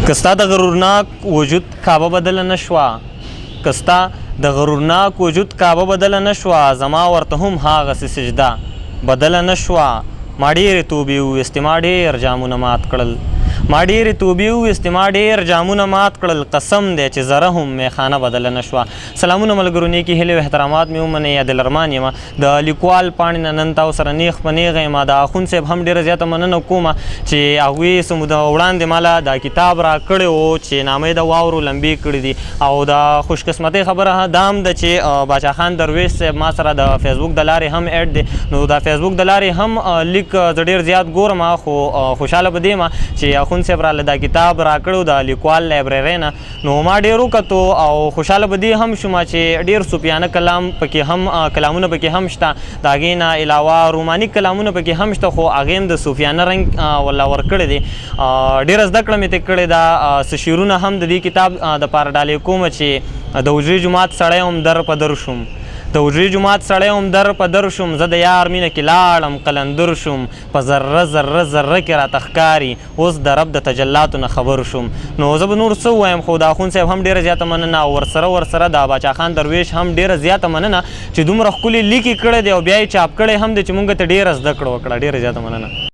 که ستا د غرورناک وجود کعبه بدله نه شوه، که ستا د غرورناک وجود کعبه بدله نه شوه، زما ورته هم هاغسې سجده بدله نه شوه. ما ډېرې توبې وویستې، ما ډېر جامونه مات کړل، ما ډېرې توبې وویستې، ما ډېر جامونه مات کړل، قسم دی چې ذره هم میخانه بدله نه شوه. سلامونه ملګرو، نیکې هیلې او احترامات مې ومنئ. عادل ارمان یم، د لیکوال پاڼې نه نن تاسو سره نیغ په نیغه یم. د اخوند صاحب هم ډېره زیاته مننه کوم چې هغوی څه موده وړاندې ماله دا کتاب را کړی و چې نامه یې د واورو لمبې کړي دي. او د خوشقسمتۍ خبره دا هم ده چې باچا خان درویش صاحب ما سره د فیسبوک د لارې هم اډ دی، نو د فیسبوک د لارې هم لیک زه ډېر زیات ګورم. خو خوشحاله په دې یم چې اخوند صاحب راله دا کتاب را کړو د لیکوال لایبرېرۍ نه، نو ما ډېر وکتو او خوشحاله په دې هم شوم چې ډېر صوفیانه کلام پکې هم، کلامونه پکې هم شته. د هغې نه علاوه روماني کلامونه پکې هم شته، خو هغې هم د صوفیانه رنګ ولا ورکړی دی. ډېره زده کړه مې ترې کړې ده. څه شعرونه هم د دې کتاب دپاره ډالۍ کوم چې د حجرې جومات سړی وم در په در شوم، د حجرې جومات سړی وم در په در شوم، زه د یار مینه کې لاړم قلندر شوم، په ذره ذره ذره کې راته ښکاري اوس د رب د تجلاتو نه خبر شوم. نو زه به نور څه ووایم، خو د اخوند صاحب هم ډېره زیاته مننه او ورسره د باچا خان درویش هم ډېره زیاته مننه چې دومره ښکلي لیک یې کړی دی او بیا یې چاپ کړی هم دی چې مونږ ته ډېره زده کړه وکړه. ډېره زیاته مننه.